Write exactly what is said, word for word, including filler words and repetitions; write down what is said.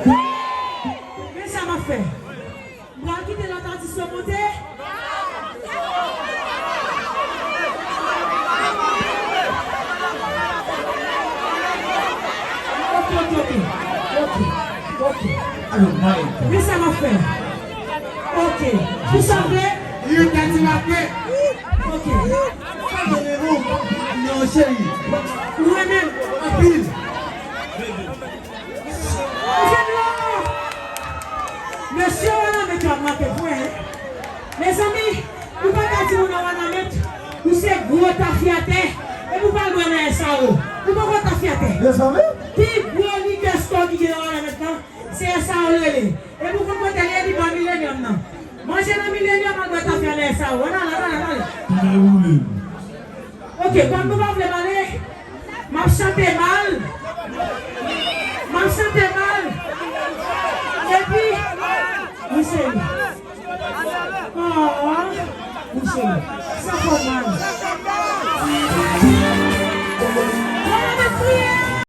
Men sa m ap fè. M pral kite lòt atis yo monte. Ok, ok, ok. Ok, ok. Alò, mwen. Men sa m ap fè. Ok. Pou sa vle. Li ta di l ap fè. Ok. Sa vle non, non, cheri. Ou renmen l anpil. Ou jwenn la. Mesye Wanament yo ap manke pwen, hein. Mezanmi, ou pa ka di moun nan Wanament, ou se gwo tafyatè, epi ou pa l bwè nan S A O. Ou poko tafyatè. Mezanmi. Pi gwo likè Skol ki gen nan Wanament lan, se S A O l rele. Epi ou konn kote l ye, li bò Millennium nan. Manje nan Millennium, al bwè tafya nan S A O. Ann ale, ann ale, ann ale. Mwen woule. Ok, kòm nou pa vle m ale, m ap chante mal. M ap chante mal. Epi, wi cheri. Oh, wi cheri. Sa fè w mal.